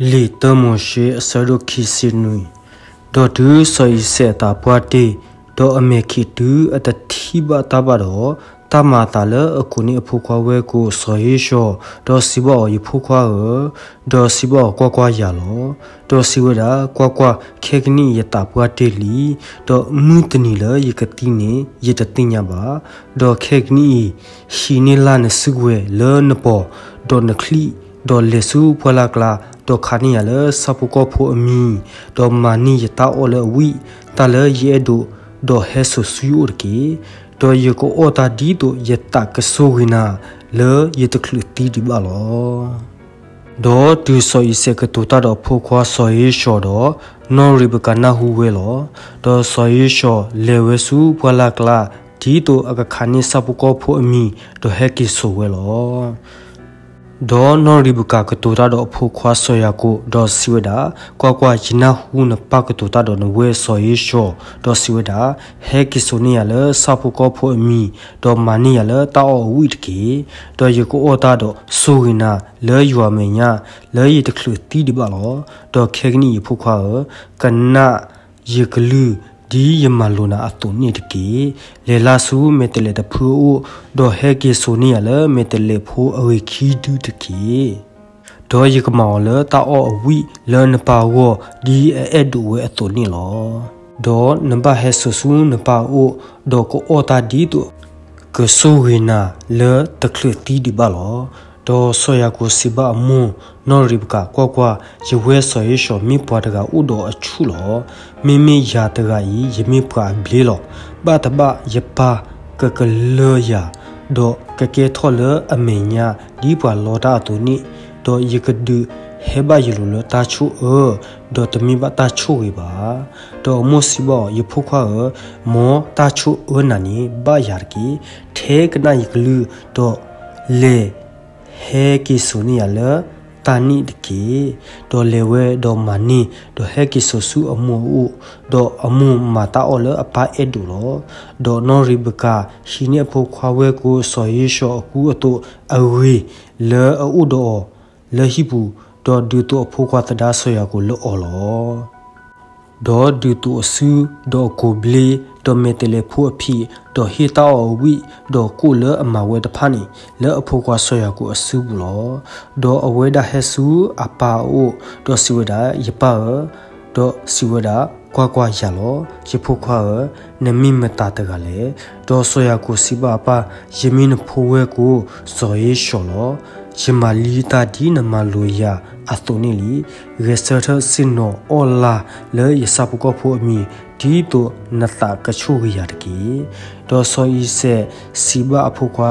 လံာ်တၢမိၤၡ့ အဆၢဒိၣ်ခံဆံနွံ. ဒီးတုၤစီၤအံၤစဲးအသးပှၢ်တ့ၢ်, ဒီးအမဲာ်ခံးတုၤအတထံၣ်ဘၣ်တၢ်ဘၣ်ဒီး, တၢ်မၤအသးလၢအကိးန့ၢ်အဖိခွါဝဲၢ်ကိာ်စီၤဧ့ၡီၤ, ဒီးစံးဘၣ်အီၤ, ယဖိခွါဧၢ, ဒီးစံးဘၣ်အီၤ, ကွၢ်ကွၢ်, ယၤလီၤ. ဒီးစံးဝဲဒၣ်, ကွၢ်ကွၢ်, ခဲကနံၣ်အံၤယသးပှၢ်တ့ၢ်လံ, ဒီးမုၢ်တနံၤလၢယကသံန့ၣ် ယတသ့ၣ်ညါဘၣ်. ဒီးခဲကနံၣ်အံၤ, ဟံးန့ၢ်လၢ်နစုကဝဲၤလၢနပီၤ, ဒီးနချံၣ်, ဒီးလဲၤဆူပှၢ်လၢ်ကျါ, ဒီးခးန့ၢ်ယၤလၢဆၣ်ဖိကီၢ်ဖိအမံၤ, ဒီးမၤန့ၢ်ယတၢ်အီၣ်လၢအဝံၣ်, တၢ်လၢယအဲၣ်ဒိး, ဒီးဟဲစိာ်ဆူယအိၣ်တက့ၢ်. ဒီးယကအိၣ်တၢ်ဒ်သိးယသးကဆိၣ်ဂ့ၤနၤ, လၢယတချုးသံဒံးဘၣ်လီၤ. ဒီးတုၤစီၤအံၤစဲးကတိၤတၢ်ဒီးအဖိခွါစီၤဧ့ၡီၤဒီး, နီၢ်ရ့ၤဘကၤနၢ်ဟူဝဲလီၤ. ဒီးစီၤဧ့ၡီၤလဲၤဝဲဆူပှၢ်လၢ်ကျါ, ဒ်သိးအကခးန့ၢ်ဆၣ်ဖိကီၢ်ဖိအမံၤ, ဒီးဟဲက့ၤစိာ်ဝဲလီၤ. ဒီးနီၢ်ရ့ၤဘကၤကတိၤတၢ်ဒီးအဖိခွါစီၤယၤကိာ်, ဒီးစံးဝဲဒၣ်, ကွၢ်ကွၢ်, ယနၢ်ဟူနပၢ်ကတိၤတၢ်ဒီးနဝဲၢ်စီၤဧ့ၡီၤ, ဒီးစံးဝဲဒၣ်, ဟဲက့ၤစိာ်န့ၢ်ယၤလၢဆၣ်ဖိကီၢ်ဖိအမံၤ, ဒီးမၤန့ၢ်ယၤလၢတၢ်အီၣ်အဝံၣ်တက့ၢ်. ဒီးယကအိၣ်တၢ်ဒီးဆိၣ်ဂ့ၤနၤလၢယွၤမဲာ်ညါ, လၢယတချုးသံဒံးဘၣ်လီၤ. ဒီးခဲကနံၣ်အံၤယဖိခွါဧၢ, ကနၣ်ယကလုၢ်ဒ်ယမၤလိာ်နၤအသိးန့ၣ်တက့ၢ်. လဲၤလၢ်ဆူမဲာ်တဲးလဲးတဖုအအိၣ်, ဒီးဟဲက့ၤစိာ်န့ၢ်ယၤလၢမဲာ်တဲးလဲးဖိအဂ့ၤခံဒုတက့ၢ်. ဒီးယကမၤအီၤလၢတၢ်အီၣ်အဝံၣ်လၢနပၢ်အဂီၢ်, ဒ်အအဲၣ်ဒိးဝဲအသိးန့ၣ်လီၤ. ဒီးနဘၣ်ဟဲစိာ်ဆူနပၢ်အအိၣ်, ဒီးကအိၣ်တၢ်ဒ်သိးကဆိၣ်ဂ့ၤနၤလၢတချုးသံဒံးဘၣ်လီၤ. ဒီးစီၤယၤကိာ်စံးဘၣ်အမိၢ်နီၢ်ရ့ၤဘကၤ, ကွၢ်ကွၢ်, ယဝဲၢ်စီၤဧ့ၡီၤမ့ၢ်ပှၤတဂၤအိၣ်ဒီးအဆူၣ်လီၤ. မ့မ့ၢ်ယၤတဂၤအံၤ ယမ့ၢ်ပှၤအဘျ့လီၤ. ဘၣ်တဘၣ်ယပၢ်ကကလၢယၤ, ဒီးကကဲထီၣ်လၢအမဲာ်ညါဒ်ပှၤလီတၢ်အသိးန့ၣ်, ဒီးယကဒုးဟဲဘၣ်ယလိၤလၢတၢ်ဆိၣ်အၢ, ဒီးတမ့ၢ်ဘၣ်တၢ်ဆိၣ်ဂ့ၤဘၣ်. ဒီးအမိၢ်စံးဘၣ်အီၤ, ယဖိခွါဧၢ, မ်တၢ်ဆိၣ်အၢနၤန့ၣ်ဘၣ်ယၤတက့ၢ်. ထဲကနၣ်ယကလုၢ်, ဒီးလဲၤဟဲက့ၤစိာ်န့ၢ်ယၤလၢတၢ်န့ၣ်တက့ၢ်. ဒီးလဲၤဝဲဒီးမၤန့ၢ်, ဒီးဟဲက့ၤစိာ်ဆူအမိၢ်အအိၣ်, ဒီးအမိၢ်မၤတၢ်အီၣ်လၢအပၢ်အဲၣ်ဒိးလီၤ. ဒီးနီၢ်ရ့ၤဘကၤဟံးန့ၢ်အဖိခွါဝဲၢ်ကိာ်စီၤဧ့ၡီၤအကူအသိးအဂ့ၤလၢအအိၣ်ဒီးအီၤလၢဟံၣ်ပူၤ, ဒီးဒုးသိးအဖိခွါသဒါစီၤယၤကိာ်လၢအီၤလီၤ. ဒီးဒုးသိးအစု, ဒီးအကိာ်ဘျ့, ဒီးမဲာ်တဲးလဲးဖိအဖံး, ဒီးဟ့ၣ်တၢ်အီၣ်အဝံၣ်, ဒီးကိၣ်လၢအမၤဝဲတဖၣ်န့ၣ်, လၢအဖိခွါစီၤယၤကိာ်အစုပူၤလီၤ. ဒီးအဝဲဒၣ်ဟဲဆူအပၢ်အအိၣ်, ဒီးစံးဝဲဒၣ်, ယပၢ်ဧၢ, ဒီးစံးဝဲဒၣ်, ကွၢ်ကွၢ်, ယၤလီၤ. ယဖိခွါဧၢ, နမ့ၢ်မတၤတဂၤလဲၣ်. ဒီးစီၤယၤကိာ်စံးဘၣ်အပၢ်, ယမ့ၢ်နဖိဝဲၢ်ကိာ်စီၤဧ့ၡီၤလီၤ. ယမၤလံတၢ်ဒ်နမၤလိာ်ယၤအသိးန့ၣ်လံ. ဂဲၤဆၢထၢၣ်ဆ့ၣ်နီၤအီၣ်လၢ်လၢယဆၣ်ဖိကီၢ်ဖိအမံၤ, ဒ်သိးနသးကဆိၣ်ဂ့ၤယၤတက့ၢ်. ဒီးစီၤအံၤစဲးစံးဘၣ်အဖိခွါ,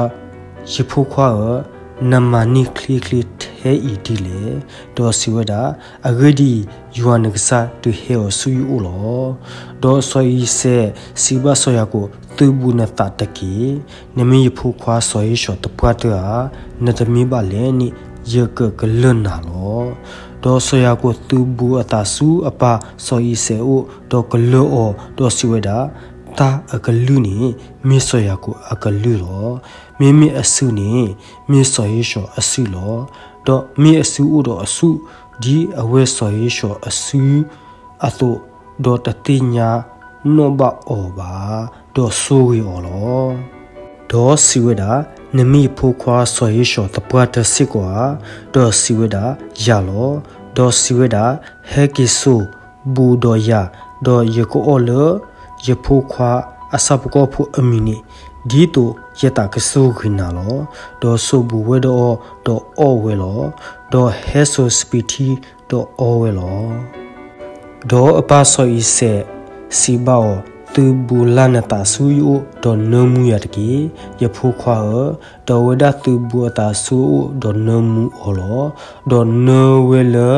ယဖိခွါဧၢ, နမၤန့ၢ်ချ့ချ့ထဲအံၤဒ်လဲၣ်. ဒီးစံးဝဲဒၣ်, အဂ့ၢ်ဒ်အံၤ, ယွၤနကစၢ်ဒုးဟဲအီၤဆူယအိၣ်လီၤ. ဒီးစီၤအံၤစဲးစံးဘၣ်စီၤယၤကိာ်, သုးဘူးနသးတက့ၢ်. နမ့ၢ်ယဖိခွါစီၤဧ့ၡီၤတပှၢ်တၢၢ်ဧါ. နတမ့ၢ်ဘၣ်လဲၣ်န့ၣ်, ယကကလၢၢ်နၤလီၤ. ဒီးစီၤယၤကိာ်သုးဘူးအသးဆူအပၢ်စီၤအံၤစဲးအအိၣ်, ဒီးကလၢၢ်အီၤ, ဒီးစံးဝဲဒၣ်, တၢ်အကလုၢ်န့ၣ် မ့ၢ်စီၤယၤကိာ်အကလုၢ်လီၤ. မ့မ့ၢ်အစုန့ၣ် မ့ၢ်စီၤဧ့ၡီၤအစုလီၤ. ဒီးမ့ၢ်အစုအိၣ်ဒီးအဆူၣ် ဒ်အဝဲၢ်စီၤဧ့ၡီၤအစုအသိး, ဒီးတသ့ၣ်ညါနီၣ်ဘၣ်အီၤဘၣ်, ဒီးဆိၣ်ဂ့ၤအီၤလီၤ. ဒီးစံးဝဲဒၣ်, နမ့ၢ်ယဖိခွါစီၤဧ့ၡီၤတပှၢ်တၢၢ်စ့ၢ်ကီးဧါ. ဒီးစံးဝဲဒၣ်, ယၤလီၤ. ဒီးစံးဝဲဒၣ်, ဟဲက့ၤစိာ်ဘူးဒီးယၤ, ဒီးယကအီၣ်လၢယဖိခွါအဆၣ်ဖိကီၢ်ဖိအမံၤန့ၣ်, ဒ်သိးယသးကဆိၣ်ဂ့ၤနၤလီၤ. ဒီးစိာ်ဘူးဝဲဒီးအီၤ, ဒီးအီၣ်ဝဲလီၤ. ဒီးဟဲစိာ်စပံးထံ, ဒီးအီဝဲလီၤ. ဒီးအပၢ်စီၤအံၤစဲးစံးဘၣ်အီၤ, သုးဘူးလၢ်နသးဆူယအိၣ်, ဒီးနၢမူယၤတက့ၢ်, ယဖိခွါဧၢ. ဒီးအဝဲဒၣ်သုးဘူးအသးဆူအအိၣ်, ဒီးနၢမူအီၤလီၤ. ဒီးနၢဝဲလၢ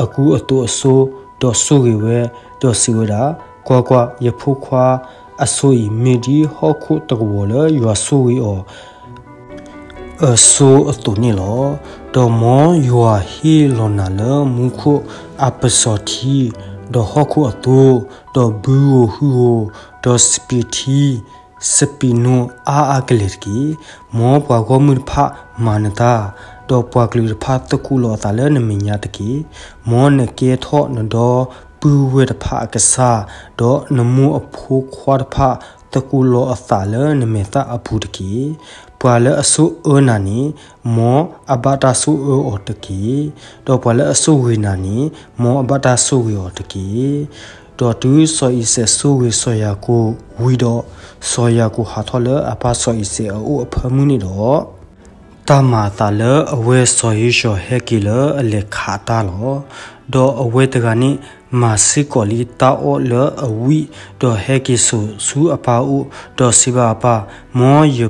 အကူအသိးအစိ, ဒီးဆိၣ်ဂ့ၤဝဲ, ဒီးစံးဝဲဒၣ်, ကွၢ်ကွၢ်, ယဖိခွါအစိအံၤ မ့ၢ်ဒ်ဟီၣ်ခိၣ်တကဝီၤလၢယွၤဆိၣ်ဂ့ၤအီၤ အစိအသိးန့ၣ်လီၤ. ဒီးမ်ယွၤဟ့ၣ်လီၤနၤလၢမူခိၣ်အပစီၤထံ, ဒီးဟီၣ်ခိၣ်အသိ, ဒီးဘုဧိၤဟုဧိၤ, ဒီးစပံးထံ, စပံးနိအါအါကလဲာ်တက့ၢ်. မ်ပှၤဂီၢ်မုၢ်တဖၣ်မၤနတၢ်, ဒီးပှၤကလုာ်တဖၣ်သကိးလီၤအသးလၢနမဲာ်ညါတက့ၢ်. မ်နကဲထီၣ်နဒီပုၢ်ဝဲၢ်တဖၣ်အကစၢ်, ဒီးနမိၢ်အဖိခွါတဖၣ်သကိးလီၤအသးလၢနမဲာ်သၣ်အပူၤတက့ၢ်. ပှၤလၢအဆိၣ်အၢနၤန့ၣ်, မ်အဘၣ်တၢ်ဆိၣ်အၢအီၤတက့ၢ်. ဒီးပှၤလၢအဆိၣ်ဂ့ၤနၤန့ၣ်, မ်အဘၣ်တၢ်ဆိၣ်ဂ့ၤအီၤတက့ၢ်. ဒီးတုၤစီၤအံၤစဲးဆိၣ်ဂ့ၤစီၤယၤကိာ်ဝံၤဒီး, စီၤယၤကိာ်ဟးထီၣ်လၢအပၢ်စီၤအံၤစဲးအအိၣ်အဖၢမုၢ်န့ၣ်ဒီး, တၢ်မၤအသးလၢအဝဲစီၤဧ့ၡီၤဟဲက့ၤလၢအလဲၤခးတၢ်လီၤ. ဒီးအဝဲတဂၤန့ၣ်မၤစ့ၢ်ကီးလံတၢ်အီၣ်လၢအဝံၣ်, ဒီးဟဲက့ၤစိာ်ဆူအပၢ်အအိၣ်, ဒီးစံးဘၣ်အပၢ်, မ်ယ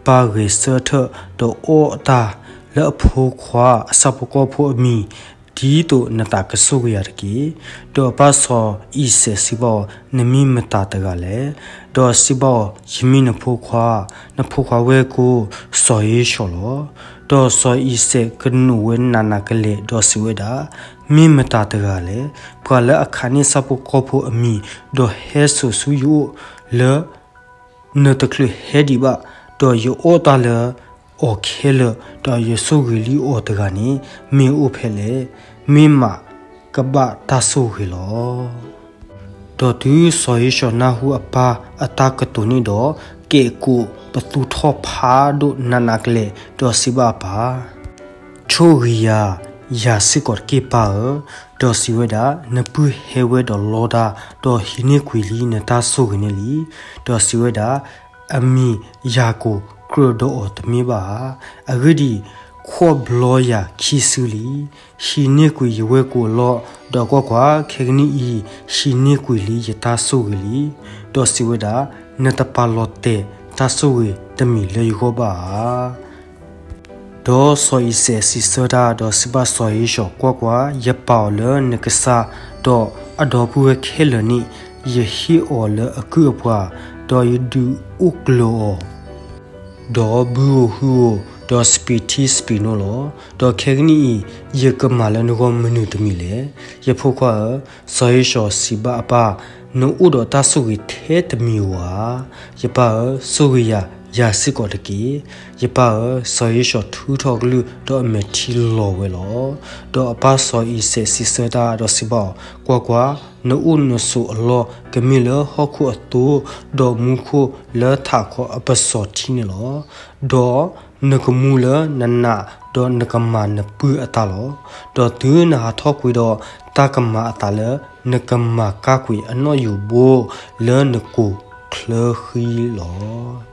ပၢ်ဂဲၤဆၢထၢၣ်ဒီးအီၣ်တၢ်လၢအဖိခွါအဆၣ်ဖိကီၢ်ဖိအမံၤ, ဒ်သိးနသးကဆိၣ်ဂ့ၤယၤတက့ၢ်. ဒီးအပၢ်စီၤအံၤစဲးစံးဘၣ်အီၤ, နမ့ၢ်မတၤတဂၤလဲၣ်. ဒီးစံးဘၣ်အီၤ, ယမ့ၢ်နဖိခွါ, နဖိခွါဝဲၢ်ကိစီၤဧ့ၡီၤလီၤ. ဒီးစီၤအံၤစဲးကနူးဝဲနးနးကလဲာ်, ဒီးစံးဝဲဒၣ်, မ့ၢ်မတၤတဂၤလဲၣ်. ပှၤလၢအခးန့ၢ်ဆၣ်ဖိကီၢ်ဖိအမံၤ, ဒီးဟဲစိာ်ဆူယအိၣ်လၢ နတချုးဟဲဒံးဘၣ်, ဒီးယအီၣ်တၢ်လၢအီၤခဲလၢာ်, ဒီးယဆိၣ်ဂ့ၤလံအီၤတဂၤန့ၣ်, မ့ၢ်အိၣ်ဖဲလဲၣ်. မ့ၢ်မးကဘၣ်တၢ်ဆိၣ်ဂ့ၤလီၤ. ဒီးတုၤစီၤဧ့ၡီၤနၢ်ဟူအပၢ်အတၢ်ကတိၤန့ၣ်ဒီး, ကဲးကိးပသူထီၣ်ဖးဒိၣ်နးနးကလဲာ်, ဒီးစံးဘၣ်အပၢ်, ဆိၣ်ဂ့ၤယၤ, ယၤစ့ၢ်ကီးတက့ၢ်ပၢ်ဧၢ. ဒီးစံးဝဲဒၣ်, နပုၢ်ဟဲဝဲဒီးလီတၢ်, ဒီးဟံးန့ၢ်ကွံာ်လံနတၢ်ဆိၣ်ဂ့ၤန့ၣ်လံ. ဒီးစံးဝဲဒၣ်, အမံၤယၤကိာ်ကြၢးဒီးအီၤတမ့ၢ်ဘၣ်ဧါ. အဂ့ၢ်ဒ်အံၤ, ခိးဘျီယၤခံစုလံ. ဟံးန့ၢ်ကွံာ်ယဝဲၢ်ကိာ်အလီၢ်, ဒီးကွၢ်ကွၢ်, ခဲကနံၣ်အံၤ, ဟံးန့ၢ်ကွံာ်လံယတၢ်ဆိၣ်ဂ့ၤလံ. ဒီးစံးဝဲဒၣ်, နတပာ်လီၤတဲာ်တၢ်ဆိၣ်ဂ့ၤတမံၤလၢယဂီၢ်ဘၣ်ဧါ. ဒီးစီၤအံၤစဲးစံးဆၢတၢ်, ဒီးစံးဘၣ်စီၤဧ့ၡီၤ, ကွၢ်ကွၢ်, ယပာ်အီၤလၢနကစၢ်, ဒီးအဒီပုၢ်ဝဲၢ်ခဲလၢာ်န့ၣ်, ယဟ့ၣ်အီၤလၢအကုၢ်အပှၤ, ဒီးယဒုးအိၣ်ကျၢၤအီၤ, ဒီးဘုဧိၤဟုဧိၤ, ဒီးစပံးထံစပံးနိလီၤ. ဒီးခဲကနံၣ်အံၤ, ယကမၤလၢနဂီၢ်မနုၤတမံၤလဲၣ်. ယဖိခွါဧၢ, စီၤဧ့ၡီၤစံးဘၣ်အပၢ်, နအိၣ်ဒီးတၢ်ဆိၣ်ဂ့ၤထဲတမံၤဧိၤဧါ. ယပၢ်ဧၢ, ဆိၣ်ဂ့ၤယၤ, ယၤစ့ၢ်ကီးတက့ၢ်. ယပၢ်ဧၢ, စီၤဧ့ၡီၤထုးထီၣ်ကလုၢ်, ဒီးအမဲာ်ထံလီၤဝဲလီၤ. ဒီးအပၢ်စီၤအံၤစဲးစံးဆၢတၢ်, ဒီးစံးဘၣ်အီၤ, ကွၢ်ကွၢ်, နအိၣ်နဆိးအလီၢ်ကမ့ၢ်လၢဟီၣ်ခိၣ်အသိ, ဒီးမူခိၣ်လၢထးခီအပစီၤထံန့ၣ်လီၤ. ဒီးနကမူလၢနနး, ဒီးနကမၤနပုၢ်အတၢ်လီၤ. ဒီးတုၤနဟးထီၣ်ကွံာ်ဒီး, တၢ်ကမၤအသးလၢနကမၤကၢ်ကွံာ်အနီၣ်ယိၤဘိလၢနကိးချၢဃံလီၤ.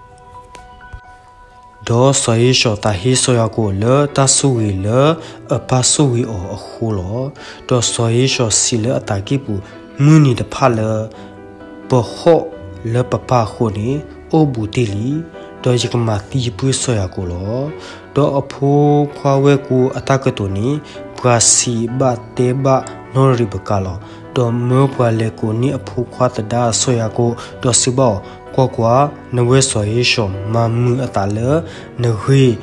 ဒီးစီၤဧ့ၡီၤသးဟ့စီၤယၤကိာ်လၢတၢ်ဆိၣ်ဂ့ၤလၢအပၢ်ဆိၣ်ဂ့ၤအီၤအဃိလီၤ. ဒီးစီၤဧ့ၡီၤစံးလၢအသးကံၢ်ပူၤ, မုၢ်နံၤတဖၣ်လၢ ပဟီၣ်လၢပပၢ်အဃိန့ၣ်, အိၣ်ဘူးတ့ၢ်လံ, ဒီးယကမၤသံယပုၢ်စီၤယၤကိာ်လီၤ. ဒီးအဖိခွါဝဲၢ်ကိာ်အတၢ်ကတိၤန့ၣ်, ပှၤစံးဘၣ်တဲဘၣ်နီၢ်ရံးဘကၤလီၤ. ဒီးမၢပှၤလဲၤကိးန့ၢ်အဖိခွါသဒါစီၤယၤကိာ်, ဒီးစံးဘၣ်အီၤ, ကွၢ်ကွၢ်, နဝဲၢ်စီၤဧ့ၡီၤမၤမုာ်အသးလၢနဂ့ၢ်,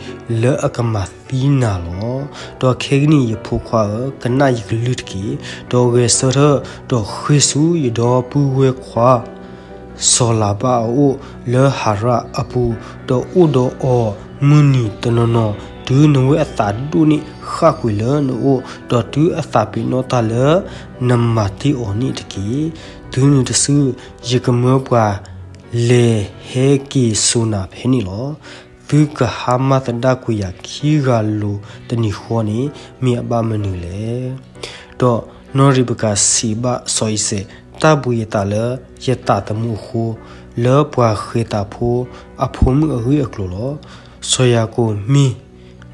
လၢအကမၤသံနၤလီၤ. ဒီးခဲကနံၣ်အံၤယဖိခွါဧၢ, ကနၣ်ယကလုၢ်တက့ၢ်. ဒီးဂဲၤဆၢထၢၣ်, ဒီးဃ့ၢ်ဆူယဒီပုၢ်ဝဲၢ်ခွါ စီၤလၤဘၣ်အအိၣ်လၢဟၤရၣ်အပူၤ, ဒီးအိၣ်ဒီးအီၤမုၢ်နံၤတနီၤနီၤ, တုၤနဝဲၢ်အသးဒိၣ်န့ၢ်ဃၣ်ကွံာ်လၢနအိၣ်, ဒီးတုၤအသးပ့ၤနီၣ်တၢ်လၢနမၤတ့ၢ်အီၤန့ၣ်တက့ၢ်. တုၤနုၤတစု, ယကမၢပှၤလဲၤဟဲက့ၤစိာ်နၤဖဲန့ၣ်လီၤ. သုကဟါမၢ်သဒၣ်ကွံာ်ယၤခံဂၤလိာ်တနံၤဃီန့ၣ်, မ့ၢ်အဘၣ်မနုၤလဲၣ်. ဒီးနီၢ်ရံးဘကၤစံးဘၣ်စီၤအံၤစဲး, တၢ်ဘှံးအသးလၢယသးသမူအဃိ, လၢပှၤဃဲၤသးဖိအဖိမုၣ်အဂ့ၢ်အကျိၤလီၤ. စီၤယၤကိာ်မ့ၢ်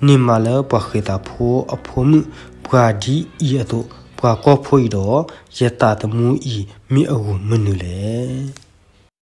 န့ၢ်မါလၢပှၤဃဲၤသးဖိအဖိမုၣ်ပှၤဒ်အံၤအသိး, ပှၤကီၢ်ဖိအံၤဒီး, ယသးသမူအံၤမ့ၢ်အဂီၢ်မနုၤလဲၣ်.